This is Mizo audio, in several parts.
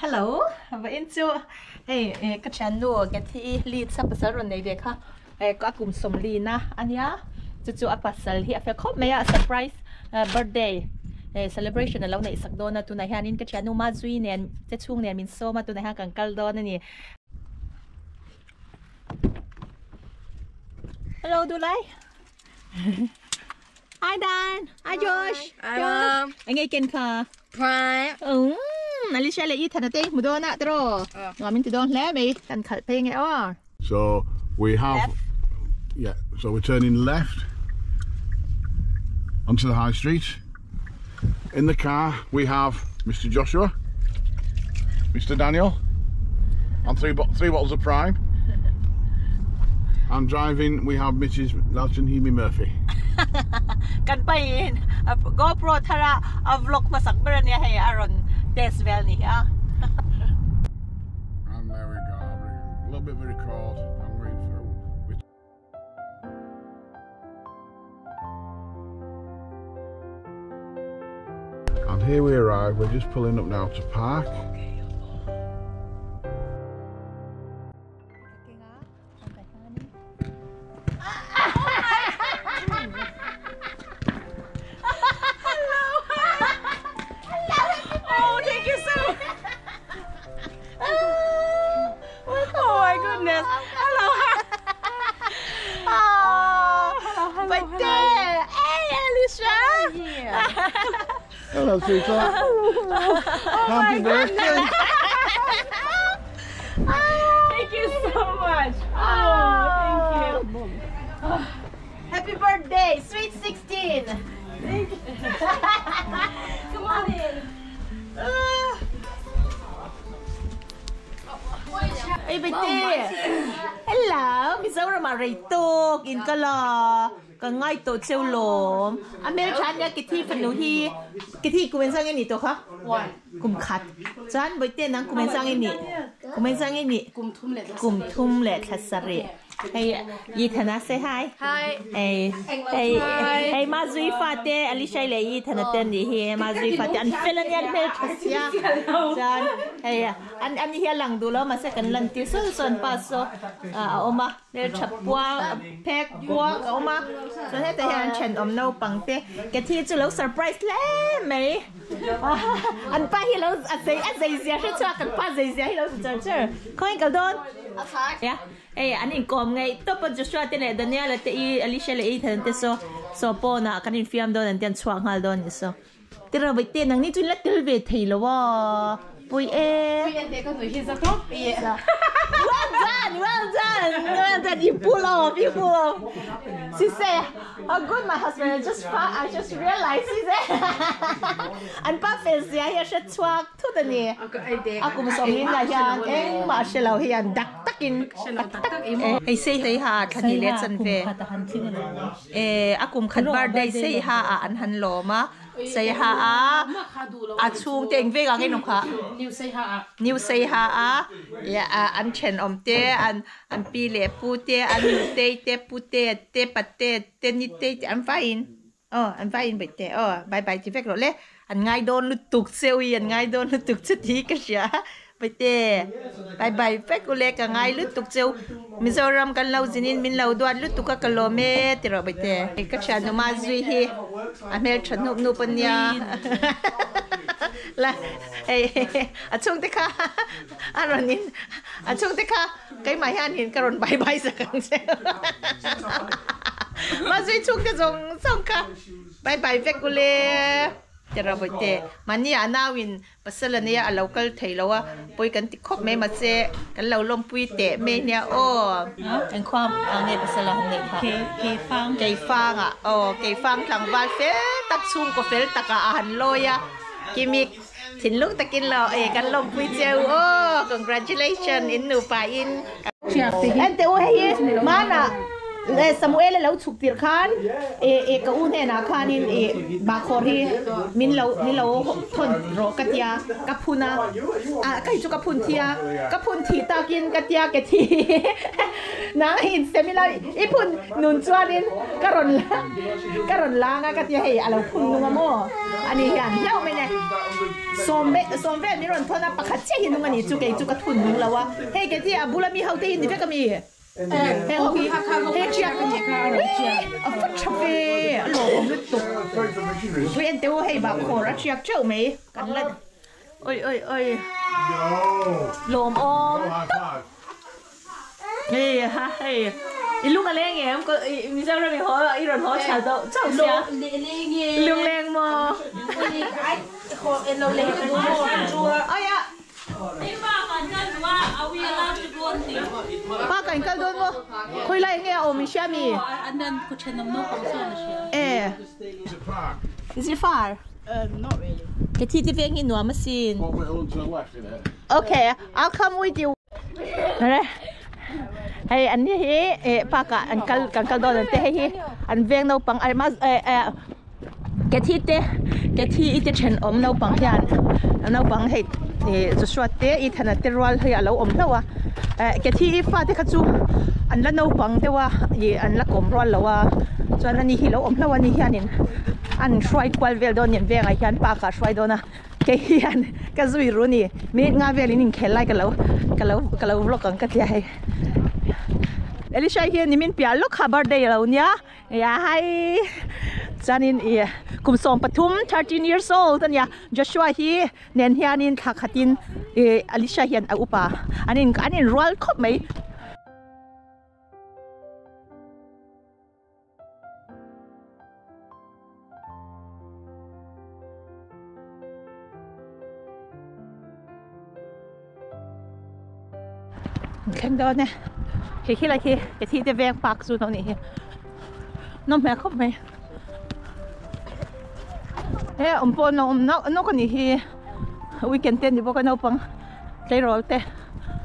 Hello, vawiin chu hei ka thiannu Cathy Leeds a pasal rawn nei ve kha a kum sawmlina a nia chu chu a pasal hi a fel khawp mai a surprise birthday celebration a lo neih sak dawn a tunah hianin ka thiannu Mazui nen che chhung nen min sawm a tunah hian kan kal dawn a ni. Hello Dulai. Hi Dan. Hi Josh. Hi Mom. Enge ken kha? Prime. Alicia leh Ethan te hmu dawn a tiraw? Nuam in ti dawn hle mai. Kan khalh phei nge aw. So we have Left. Yeah, so we're turning left onto the high street. In the car we have Mr. Joshua, Mr. Daniel, and three bottles of Prime. And driving we have Mrs. Lalchanhimi Murphy. Kan pain GoPro thara a vlog hmasak ber ania hei a rawn test vel ni hi a. And there we go, a little bit of a record and we And here we arrive, we're just pulling up now to park. Oh, thank you so much. Oh my goodness. Hello. Oh, Hello, hello, Birthday. Hey, Alicia. Yeah. Hello, sweetheart. Happy birthday. Thank you so much. Oh, thank you. Happy birthday, sweet 16. Thank you. Come on in. Hey, birthday. Hello, Mizoram ah rei tawk in ka la. Ka ngai tawh cheu lawm. A hmeltha ania Kitty fanu hi. Kitty kum engzah nge ni tawh kha? Kum khat. Chuan Bawihte nang kum engzah nge ni? Kum engzah nge ni? Kum thum leh thla sarih. Hei Ethana say hi. Hi. Hei hei hei Mazui fate Alishai leh Ethana te an nih hi. Mazui fate an fel ania an hmeltha sia. Chuan hei an ani hi a lang duh lo mahse kan lan tir sawn sawn pa saw a awm a. Hmeltha puang phek kuak a awm a chuan hetah hian an thenawm naupang te Cathy chu lo surprise hle mai an pa hi lo a zei a zei zia hre chhuak an pa zei zia hi lo ti char char khawnge kal dawn ya hei an inkawm ngaih tawp a Joshua te leh Daniel a te i Alicia leh Ethan te saw saw pawnah kan infiam dawn an ti an chhuak nghal dawn a ni saw. Tiraw vaih te nang ni chu in la tel ve thei lo a pui e. Well done, well done, well done. You pull off, you pull off. She say, how good my husband. I just found, I just realized. She say, an pa fel zia hi a hre chhuak thut a ni. A kum sawmlin lah hian engmah a hre lo hian dak takin tak tak hei sei hlei ha thla hnih leh chanve. E a kum khat birthday sei ha ah an han lawm a sei ha a a chhung te eng vek ang in awm kha new sei ha a an thenawm te an an pi leh pu te an nutei te pu te te pate te nitei te an vaiin aw an vaiin baih te aw bye bye ti vek rawh le an ngai dawn lutuk che ui an ngai dawn lutuk che tih ka hria. Paite, Bye bye vek u le ka ngai lutuk cheu. Mizoram kan lo zin in min lo duat lutuk a ka lawm e ti rawh Paite. Ka thiannu mah zui hi a hmel tha hnup hnup a nia. La hei a chhungte kha a rawn in a chhungte kha keimah hian in ka rawn bye bye sak ang che. Mah zui chhungte zawng zawng kha bye bye vek u le ti rawh Paite. Mahni ah nau in Pasal a nia a lo kal thei lo a, pawi kan ti khawp mai mahse kan lo lawmpui teh mai nia aw. Engkhua ah nge pasal a han neih phah? Keifang. Keifang ah aw, Keifang tlangval fel tak chhungkaw fel takah a han lawi a, Kimik thinlung takin lo e kan lawmpui cheu aw, congratulation in nupa in. Enteh u hei hi hmanah. Samuel lo chhuk tir khan e e ka u hnenah khanin e bahkhawr hi min lo min lo thawn rawh ka tia ka phun a a ka hi chu ka phun thi a ka phun thih takin ka tia ke thi nang hi insem ila i phun nun chuanin ka rawn ka rawn lang a ka tia hei a lo phun nung a maw ani hian hlauh mai nge sawm ve sawm vel min rawn thawn a pakhat chiah hi nung a ni chu kei chu ka thun nung lo a hei ke thi a bula mi ho te hi ni vek a mi. Heng ho hi he chiak a va tha ve a lawmawm lutuk ui en teh u hei bak khawr a chiak teuh mai kan la oi oi oi lawmawm tak hei ha hei i lung a leng em Mizoram i haw i rawn haw chhal deuh chauh sia lungleng maw aia Pa kan kal dawn maw? Khawi lai nge a awm i hria mi? Eh. Is it far? Ke thi te veng hi nuam asin. Okay, I'll come with you. Hei an ni hi eh park ah an kal kan kal dawn an te hei hi an veng naupang ai ma eh eh Ke thi te ke thi i te thenawm naupang hian naupang hei ih Joshua te Ethana te rual hei a lo awm hlauh a eh ke thi i fate kha chu an la naupang deuh a ih an la kawm rual lo a chuan ani hi lo awm hlauh a ni hianin an hruai kual vel dawn nen vengah hian park ah a hruai dawn a kei hian ka zui ru a ni minute nga velin inkhel lai ka lo ka lo ka lo vlog ang ka tia hei Elisha hian nimin piah lawk kha birthday a lo nia. Ya hai chuanin ih kum 13 13 years old ania Joshua hi nen hianin thla khatin ih Alisha hian a upa an in an inrual khawp mai. Thleng dawn e khi khi lai khi ke thi te veng park chu no nih hi nawm hmel khawp mai he awm pawh an lo awm nauh nawk a nih hi weekend te a ni bawk a naupang tleirawl te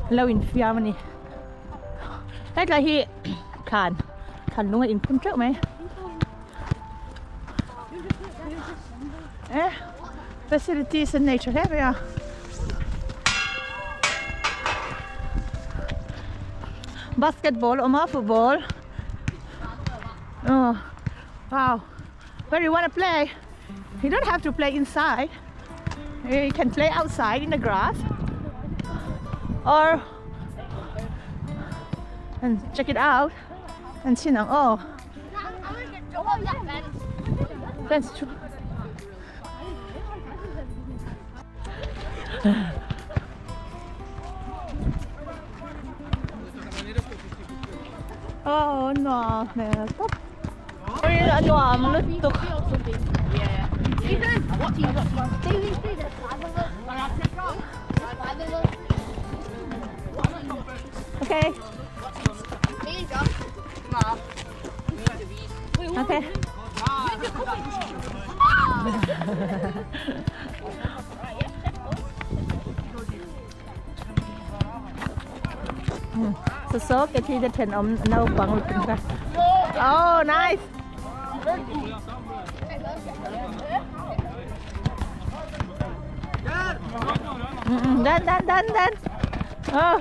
an lo infiam a ni hetlai hi thlan thlan lung a inphun teuh mai e facilities an nei tha hle mai a basketball a awm a football oh wow where you wanna play you don't have to play inside you can play outside in the grass or and check it out and chin ang aw fence chu Oh nuam hmel tawp. Oi a nuam lutuk. Okay. Okay. So so cái thi the ông nâu bằng Oh nice. Dan dan dan dan. Oh.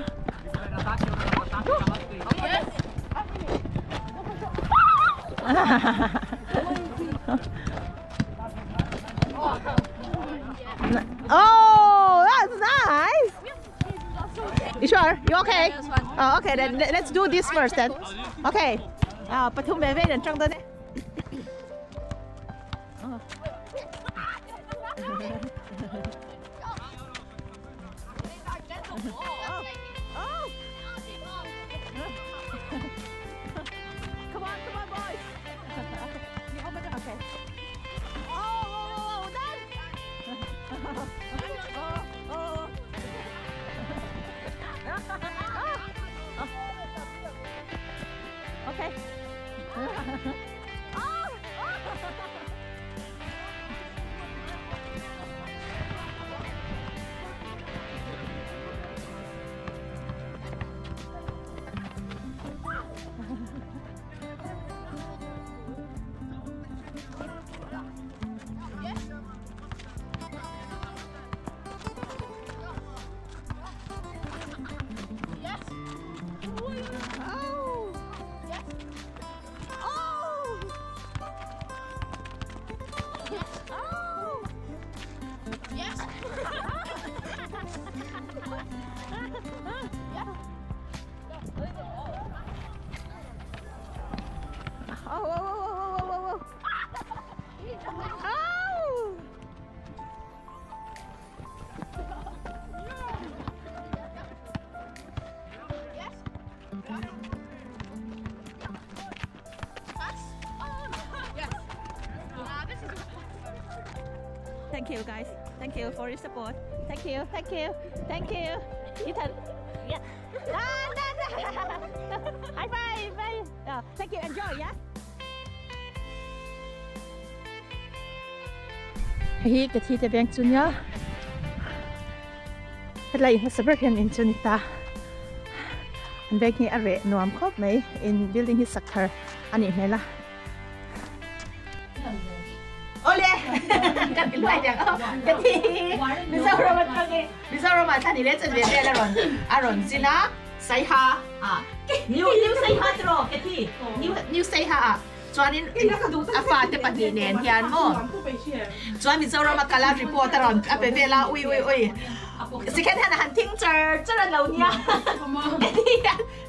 Oh, that's nice. You sure? You okay? Oh, okay, then let's do this first then. Okay. Ah, pathum ve ve dan tang dan. Oh. Come on, come on, boys. Okay. Oh, oh, oh, done. Oh, oh. Okay. Oh. Thank you guys. Thank you for your support. Thank you. Thank you. Thank you. Ethan. Yeah. Ah, no, no. High five. Bye. Oh, thank you. Enjoy, yeah? Hei hi ka thi te veng chu nia hetlai in hmasa ber hian in chu ni ta an veng hi a reh nuam khawp mai in building hi sak thar a nih hmel a. Awle kan ti hluai dang aw ka thi Mizoram atang e Mizoram ah thlan i le chan ve vel a rawn a rawn zin a Saiha ah New New Saiha tiraw ka thi New New Saiha ah chuanin a fate pahnih nen hian maw chuan Mizoram a kal a report a rawn a pe vel a ui ui ui second hand a han thing char char a lo nia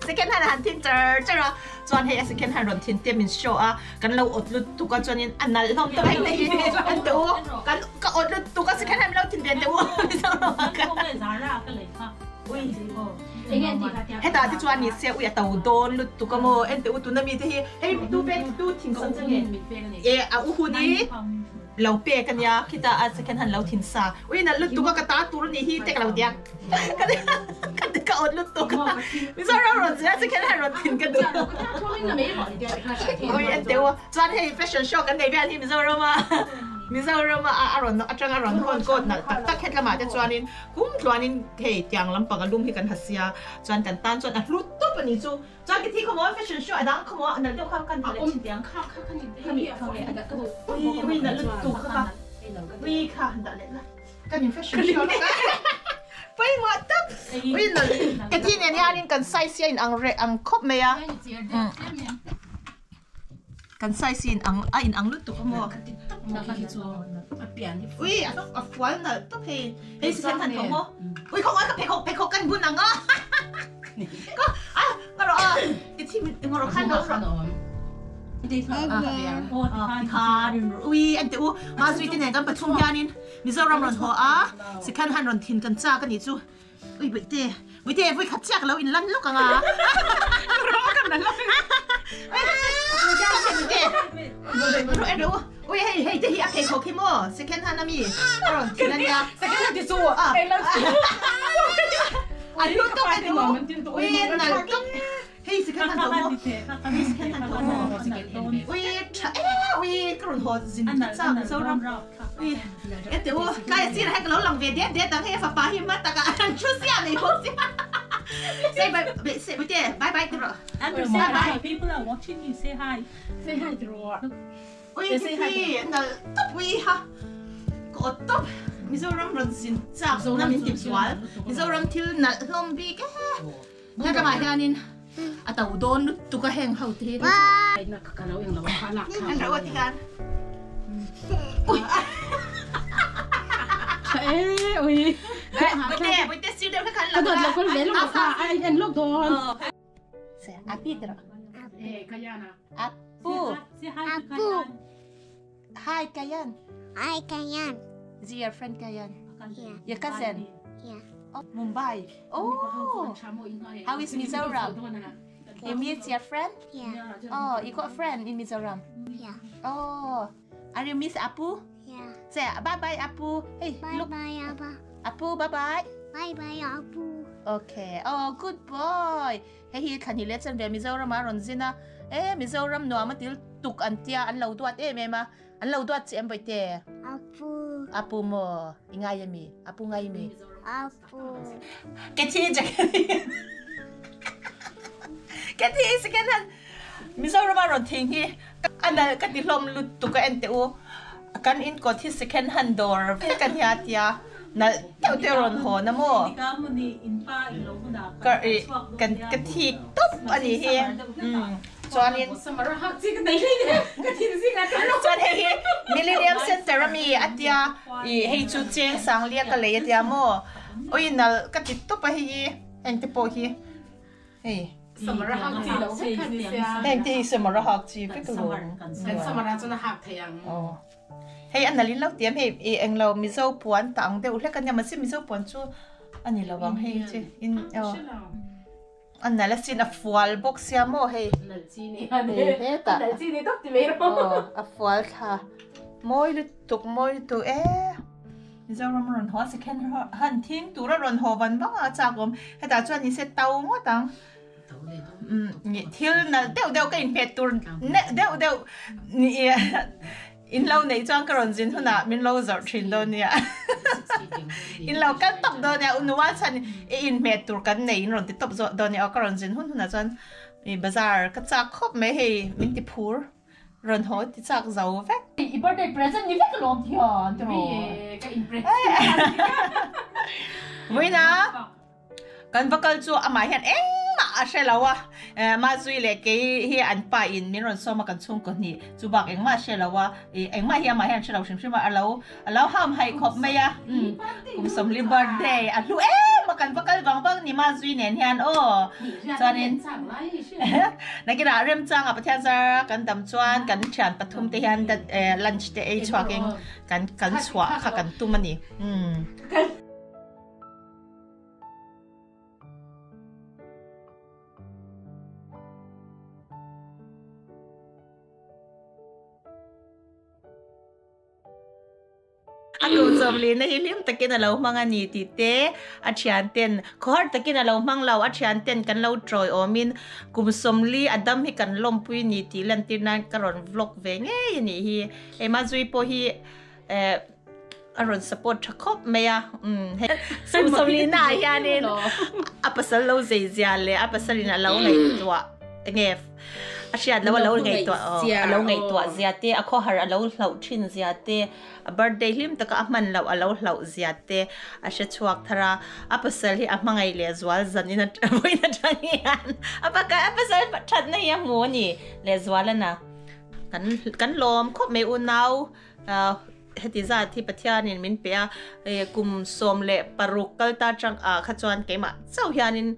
second hand a han thing char char a Chuan hei a second hand rawn thin te min show a, kan lo awt lut tuk a chuanin a nalh hlawm tawp hei hi an ti u, kan ka awt lut tuk a second hand min lo thin ve teh u Ui hetah te chuan ni se ui a to dawn lut tuk a maw en teh u tuna mi te hi hei tu pek tu thin sam chu nge e a u hun hi lo pek ania khita a second hand lo thin sa ui nalh lut tuk a ka ta tur a nih hi te ka lo tia. Ka awt lutuk a Mizoram rawn zia chu khen han rawn thin ka duh. Ui en teuh a chuan hei fashion show kan nei vel hi Mizoram a Mizoram a a rawn atang a rawn hawn coat nalh tak tak het lamah te chuanin kum tluanin hei tiang lampang a lum hi kan ha sia chuan kan tan chuan a hlu tawp a ni chu chuan ka thi khawmaw fashion show a dang khawmaw a nalh deuh kha kan ha leh thin tiang ui ui nalh lutuk kha ui kha han dah leh la. Kan in fashion show lawk a. Pawimawh tak. Ui nal ka thi nen hianin kan size hi a in ang reh ang khawp mai a. Kan size hi in ang a in ang lutuk a maw. Ui a fual nalh tawp hei. Hei si khan han tho maw. Ui khaw ka pheikhawk pheikhawk kan bun ang a. Ka a ka rawh a. Ka thi mit rawh khan rawh. Ui en teh u Mazui te nen kan pathum hianin Mizoram rawn haw a, Sikhan han rawn thin kan chak a nih chu. Ui Bawihte, Bawihte vawi khat chiah ka lo inlan lawk ang a. Rawh en rawh u. Ui hei hei te hi a pheikhawk hi maw second hand ami a rawn thin a nia. Second hand ti chu A hlu tawk a ni u. Ui nalh tawk. Hei second hand tho maw? Hei second hand tho maw? Ui tha e ui ka rawn haw zin thut chak Mizoram. Ui e teh u tlai a sirah hian ka lo lang ve det det ang hei a fapa hi hma takah an thu sia nei bawk sia. Say bye bye say bye te bye bye ti rawh. Andrew say hi people are watching you say hi. Say hi ti rawh. Ui khi khi nalh tawp ui ha ka awt tawp Mizoram rawn zin chak na min ti zual Mizoram thil nalh hlawm bik e. He ramah hianin a to dawn lutuk a heng ho te hi. An ro ti khan. Ui. Ui. Boite boite sir deuh kha khan la. Ka dawt lo ve lo kha a en lawk dawn. Se api te ro. Apu. Apu. Hi Kayan. Hi Kayan. Is he your friend Kayan? Yeah. Your cousin? Yeah. Oh, Mumbai. Oh. How is Mizoram? You meet your friend? Yeah. Oh, you got a friend in Mizoram? Yeah. Oh. Are you miss Apu? Yeah. Say bye bye Apu. Hey, bye look. Bye Abba. Apu, bye bye. Bye bye Apu. Okay. Oh, good boy. Hei hi thlan hi let chan ve Mizoram a rawn zin a. E Mizoram nuam a til tuk an tia an lo duat em em a. An lo duat che em Bawihte? Apu. Apu maw? I ngai ami? Apu ngai mi? Apu. Ke thi jacket hi. Ke thi second hand Mizoram a rawn thing hi a nalh ka ti hlawm lutuk a en teh u. Kan in kawt hi second hand dawr vek a nia tia nalh deuh deuh rawn hawn a maw? Ka ih kan ka thik tawp a nih hi chuanin chuan hei hi Millennium Centre ami a tia ih hei chu cheng sang lia ka lei a tia maw ui nalh ka ti tawp a hei hi heng te pawh hi. Hei. Samara hak chi lo vek kha ni sia. Heng te hi samara hak chi vek lo. Kan samara chuan a hak thei ang. Oh. Hei a nalin lo tiam hei i englo Mizo puan ta ang deuh hlek ania mahse Mizo puan chu ani lo ang hei chi in oh. A nal asin a fual bawk sia maw hei. Nal chi ni ani. Hetah. Nal chi ni tawp ti mai rawh. Oh, a fual thla. Mawi lutuk mawi lutuk e. Mizoram rawn haw a second hand thing tura rawn haw van vang a chak awm hetah chuan ni se to ngawt ang thil nalh deuh deuh ka inhmeh tur deuh deuh in lo neih chuan ka rawn zin hunah min lo zawrh thin dawn nia in lo kal tawp dawn nia unua chuan i inhmeh tur kan nei in rawn ti tawp zawh dawn nia aw ka rawn zin hun hunah chuan bazar ka chak khawp mai hei min ti phur. Rawn haw ti chak zo vek. I birthday present ni vek alawm thian tiraw. Ka in present. Vawiina kan va kal chu amah hian engmah a hre lo a, Mazui leh kei hi an pa in min rawn sawm a kan chhungkaw hnih chu bak engmah a hre lo a, engmah hi amah hian a hre lo hrim hrim a, a lo ham haih khawp mai a, kum sawmli birthday a hlu em a kan va kal vang vang ni Mazui nen hian aw chuanin Nakinah remchanga Pathian zara kan dam chuan kan thian pathum te hian lunch te ei chhuakin kan kan chhuah kha kan tum a ni. A kum chawmlina hi hlim takin a lo hmang a ni tih te, a thianten khawhar takin a lo hmang lo, a thianten kan lo tawi awmin kum sawmli a dam hi kan lawmpui ni tih lantir nan ka rawn vlog ve ngei a nih hi. Hei Mazui pawh hi eh a rawn support tha khawp mai a, umm hei kum sawmlina ah hianin a pasal lo zei zia leh a pasalin a lo ngaihtuah enge A hriat lo a lo ngaihtuah a lo ngaihtuah zia te, a khawhar a lo hlauh thin zia te, a birthday hlim taka a hman loh a lo hlauh zia te a hre chhuak thar a. A pasal hi a hmangaih leh zual zan in a vawiin atang hian a pasal thatna hi a hmu a ni leh zual a na. Kan kan lawm khawp mai unau heti zat hi Pathianin min pe a, kum 16 kal ta tang ah kha chuan keimah chauh hianin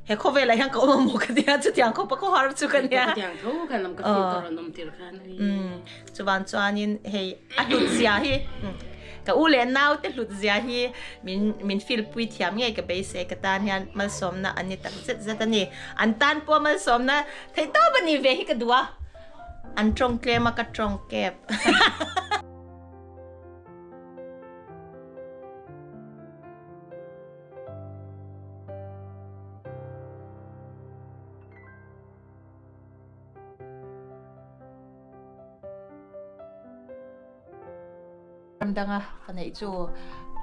he khawvelah hian ka awm a maw ka tia chutiang khawpa khawhar chu ka nia. Chutiang tho khan lam ka feel tur an awm tir khan. Chuvan chuanin hei a hlut zia hi ka u leh nau te hlut zia hi min min feel pui thiam ngei ka beisei ka tan hian malsawmna an ni tak zet zet a ni. An tan pawh malsawmna theih tawp a ni ve hi ka duh a. An tawng tlem a ka tawng kep. Ram danga ka neih chu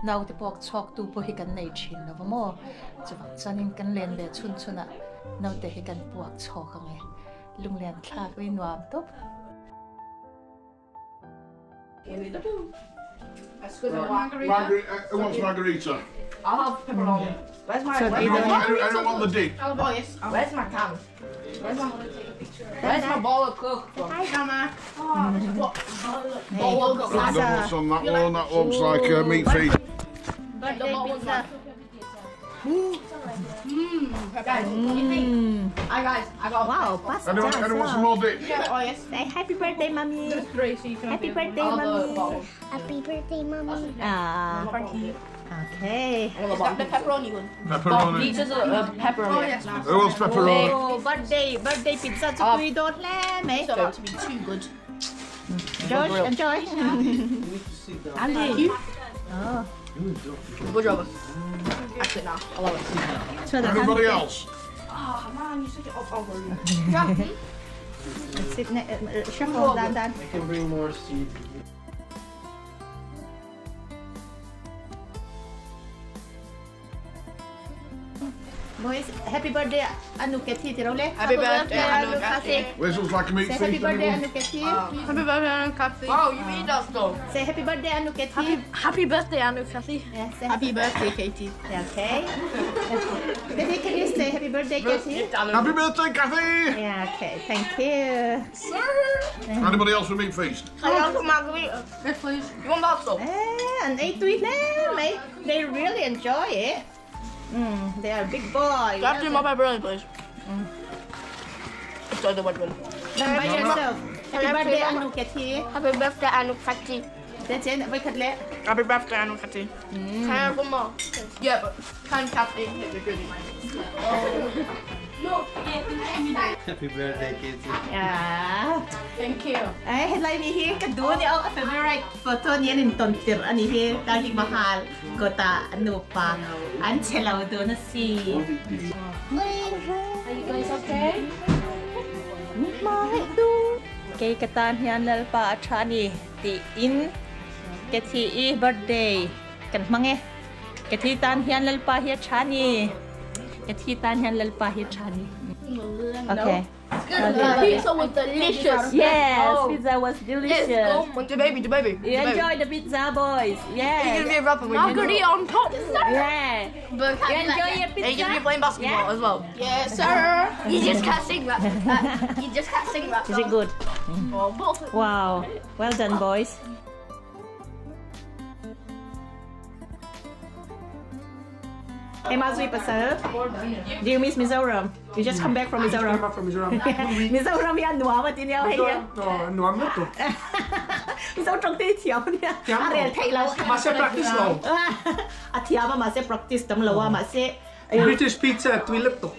naute pawh chhuak tu pawh hi kan nei thin lo va maw? Chuvang chuanin kan len ve chhun chhunah naute hi kan puak chhawk ang e. Lunglen thlak ri nuam tawp. Who wants margarita? I'll have pepperoni. Where's my Anyone want the dip? Oh yes. Where's my can? Where's my Where's my bowl of coke from? Hi, Mama. Bowl of coke. What's on that one? That looks like a meat feast. Birthday pizza. Guys, you think? Hi guys, I got. Wow, pasta. Anyone want some more dip? Yeah, oh yes. Say happy birthday, mommy. Three, so you can Happy birthday, I'll have the mommy. bowl. Happy birthday, mommy. Ah, okay. Is that the pepperoni one? Pepperoni. Pizza's a pepperoni. Oh yes. Who wants pepperoni? Oh, birthday, birthday pizza chu tui dot le mei. It's about to be too good. George, enjoy. Andy. Oh. Good job. Actually, nah. I love it. Anybody else? Oh man, you took it off already. Sit shuffle down, down. I can bring more seeds. Boys, happy birthday, Anu Kathy, tirole. Happy birthday, Anu Kathy. This looks like a meat Say happy feast. birthday, Anyone? Anu Kathy. Happy birthday, Anu Kathy. Wow, you made that stuff. Say happy birthday, Anu Kathy. Happy birthday, Anu Kathy. Yeah, say Happy birthday, Katie. Okay. Kathy, can you say happy birthday, Kathy? Happy birthday, Kathy! Yeah, okay, thank you. Anybody else for meat feast? I have a margarita. Yes, please. You want that stuff? Eh, and they do it, mate. They really enjoy it. They are big boys. Do I have to do my pepperoni, please? It's the wet one. Done by yourself. Happy birthday, Anu Kathy. Happy birthday, Anu Kathy. That's it. Wait, Katle. Happy birthday, Anu Kathy. Can I have one more? Yeah, but can Kathy hit the goodie? Oh. Happy birthday, Katie. Yeah. Thank you. Ai helai mi hi ka du ni ka favorite photo ni an in ton tir ani hi Taj Mahal kota nupa an chelo du na si. Are you guys okay? Mai du. Ke ka tan hian lalpa a tha ni ti in ke thi i birthday kan mange ke thi tan hian lalpa hi a tha ni ke thi tan hian lalpa hi a tha ni. Okay. The pizza was delicious. Yes, pizza was delicious. The baby, the baby. You enjoy the pizza, boys. Yes. You're gonna be a rapper when Margarita on top. Yeah. But You enjoy your pizza? Are you gonna be playing basketball Yeah. as well? Yes, sir. You just can't sing that. You just can't sing that. Is it good? Wow. Well done, boys. Hey, Mazui Pasal. Do you miss Mizoram? You just come back from Mizoram. Came back from Mizoram. Mizoram yan nuam atin yaw hey. No, nuam na to. Mizo trong ti thiam nia. A rel thei lo. Ma se practice lo. A thiam ma se practice tam lo ma se. British pizza tuilip to.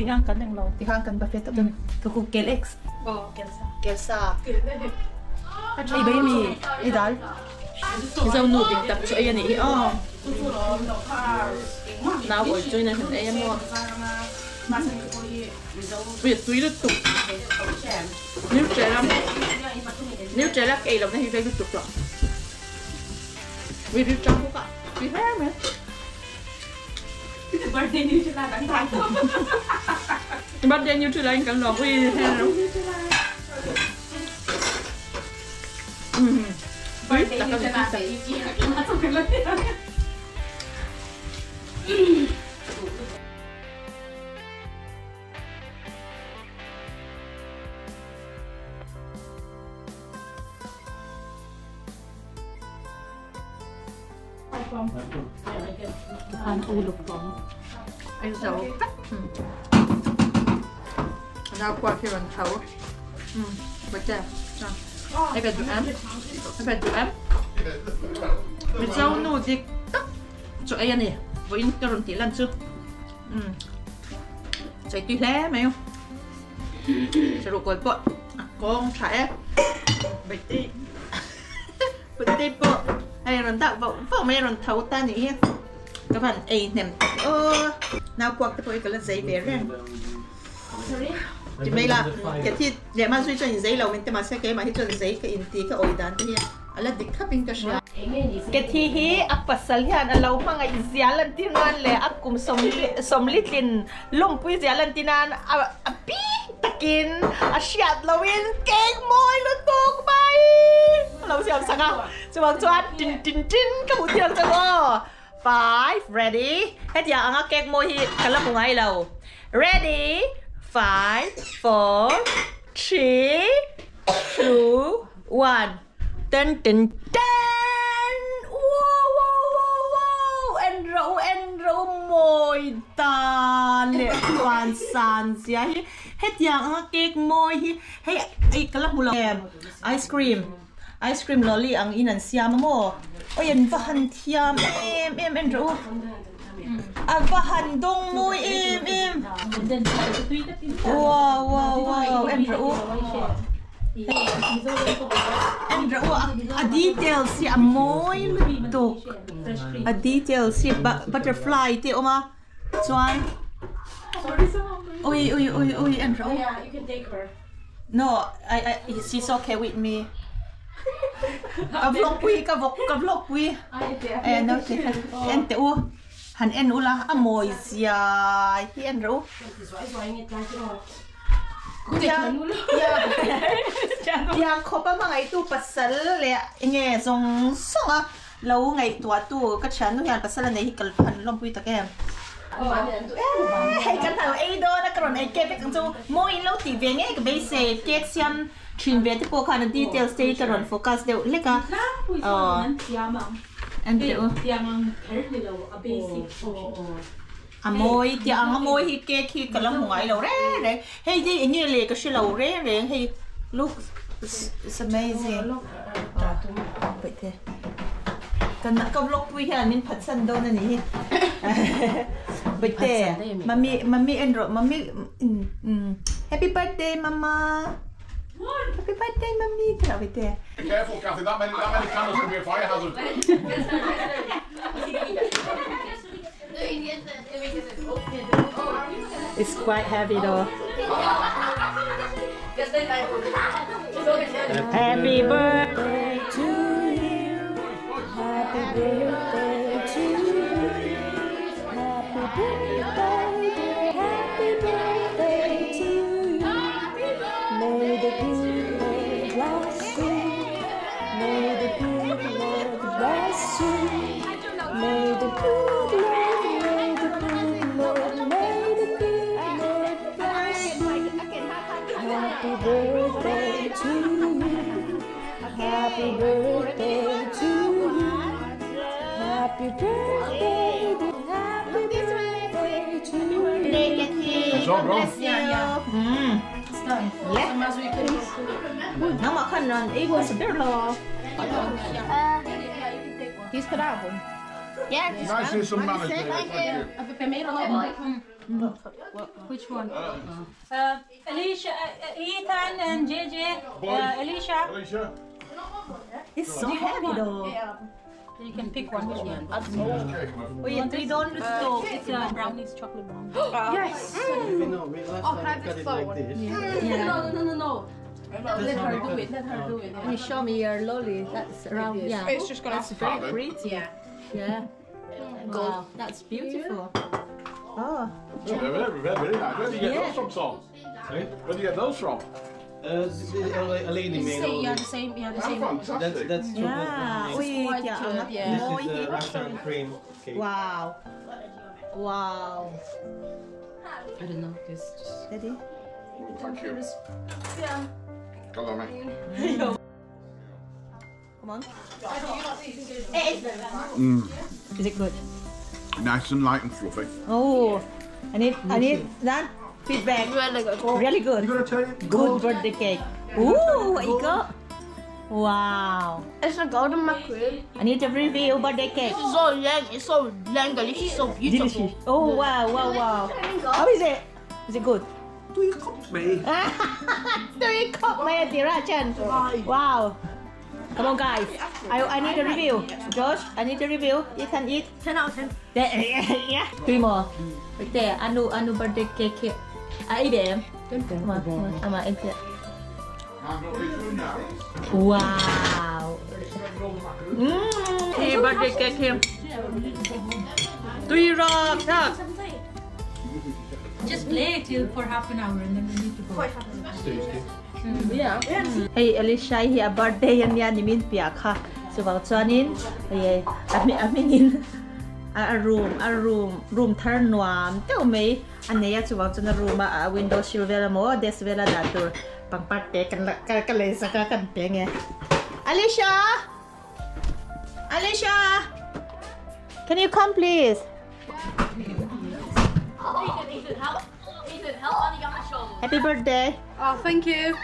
Tihang kan nang lo. Tihang kan buffet to. To ku kel x. Oh, kelsa. Kelsa. Ai bai mi. Ai dal. Mizo nu dik tak chu ai ani hi o. Nào buổi chơi này mình em mua. Bây giờ túi rất tục. Nếu trẻ lắm. Nếu trẻ lắm cây lắm này thì rất tục rồi. Vì đi trong cũng cả. Vì thế mà. Birthday Nutella đang thắng. Birthday Nutella anh cần lò vì thế nào. Birthday Nutella. Anh giàu. Nào qua khi mình thấu. Bật ra. Ai bật được em? Ai bật được em? Mình giàu nô gì tắc. Cho ai này. Với in cái tí lần trước. Chạy tuy lẽ mày không? Sẽ rủ cột bộ. Con trẻ. Bạch tê. Bạch tê bộ. Ai rồi tạo vọng vọng mày rồi thấu ta nhỉ? Các bạn ấy nè. Ơ, nào quạt cái cái là giấy bé rồi. Thì mấy là cái thì để mà duy trì giấy lâu mình mà sẽ cái mà hi chuẩn giấy cái in tí cái ổi đàn thì ala dik khapin ka sha. Ke thi hi apasal hian alo hmangai zialan tinan le akum somli tlin lumpui zialan tinan a pi takin a hriat loin kek moi lu tuk mai lo siam sanga chuang chuan tin tin tin ka mu thiang chawo 5 ready hetia anga kek moi hi kala mu ngai lo ready 5 4 3 2 1 Tân tin tân. Wow wow wow wow. En rau mồi ta lệ toàn sàn xia hi. Hết dạng á cake mồi hi. Hey ai cái lắp mù em. Ice cream. Ice cream lolly ang inan siam mo. Ôi anh va han thiam em em en rau. À va han dong mồi em em. Wow wow wow en rau. En rau a detail si a moi lutuk a detail si butterfly te oma chuan oi oi oi oi en rau. Yeah, you can take her. No, I she's okay with me. Ka vlog pui ka vlog ka vlog pui. Eh no te en te u han en ula a moi zia hi en rau. Yang khopa mangai tu pasal le nge zong songa lo ngai tua tu ka chan nu hian pasal nei hi kal phan lom pui tak em. Hei kan thau ei do na kron ei ke pek chu mo in lo ti ve nge ka be se cake siam thin ve te po khan detail stay ka ron focus deuh leka. Anh te u a moi ti ang moi hi cake hi kalam hungai lo re re hei ji nge le ka shi lo re re hei look it's amazing. Vậy thế cần nặng công lốc vui hiền mình phật sân đâu nè nhỉ. Birthday. Mummy, mummy and mummy. Happy birthday, mama. Happy birthday, mummy. Birthday. Be careful, Kathy. That many candles can be a fire hazard. It's quite heavy though. Happy birthday to you. Happy birthday to you. Happy birthday, happy birthday to you. May the good Lord bless you. May the good Lord bless you. May the good Lord, may the good Lord, may the good Lord bless you. Happy birthday to you. Happy birthday to you. Happy birthday, happy birthday to you. It's all gone. Yeah. Yeah. Nó mà khăn nó ít quá sụp lo. He's put out one. Yeah. Nice to see some manners here. Thank you. Which one? Alicia, Ethan and JJ. Alicia. Alicia. It's so heavy though. You can pick one. Which one? Ui, three don't So it's a brownies, chocolate brownies. Yes. You know, we last time we cut it like this. No, no. Let her do it. Let her do it. You show me your lolly. That's round. Yeah. It's just gonna. That's very pretty. Yeah. Yeah. Wow, that's beautiful. Oh. Very, very, very nice. Where do you get those from, Tom? Sorry? Where do you get those from? A lady made all Yeah, this. the same. Yeah, the That's same. fantastic. That's chocolate Yeah. brownies. Ui, Quite yeah. good, yeah. This is raspberry cream cake. Wow. Wow. I don't know. This just. Daddy. Thank you. Yeah. Come on, mate. Come on. Is it good? Nice and light and fluffy. Oh, I need that feedback. Really good. Really good. You gonna turn it Good gold? birthday cake. Ooh, what you got? Wow. It's a golden macaroon. I need to review birthday cake. It's so long. It's so long. It's so beautiful. Delicious. Oh wow, wow, wow. How is it? Is it good? Do you cup me? Do you cup me, Dirajan? Wow. Come on, guys. I need a review. Josh, I need a review. You can eat. 10 out of 10. Yeah. Three more. Right there. Anu birthday cake here. I eat them. Come on, come on, eat it. Wow. Hey, birthday cake here. Three rock, talk. Just play till for half an hour and then we need to go. Yeah. Hey, Alicia, here birthday yan yan ni min pia kha. So vào chuanin, hey, aminin a room thar nuam teu mei aneya chu wang chuna room a window sill vela mo desk vela da tur pangpat te kan kan le saka kan pe nge. Alicia, Alicia, can you come please? Happy birthday. Oh, thank you.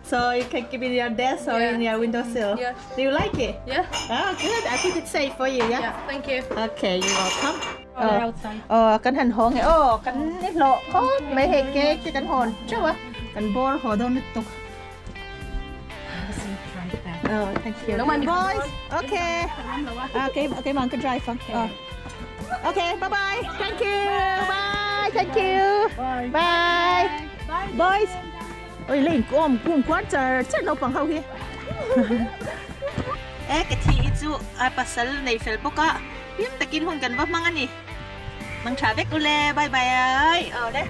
So you can keep it in your desk or in your windowsill. Yeah. Do you like it? Yeah. Oh, good. I put it safe for you, yeah? Yeah, thank you. Okay, you're welcome. Oh, outside. Oh, kan han hong. Oh, kan lo. Oh, may he cake kan hon. Chawa. Kan bor ho don tuk. Oh, thank you. Boys, okay. Okay, okay, man, can drive. Oh. Okay, bye-bye. Thank you. Bye. Thank you. Bye. Bye. Bye. Boys. Ôi lên côm cùng quá trời chắc đâu bằng hậu kia. Ê cái thì chú ai pasal này phải bốc á. Hiếm ta kinh hôn cần vấp mang anh nhỉ. Mang trà vét ule bye bye ơi. Ở đây.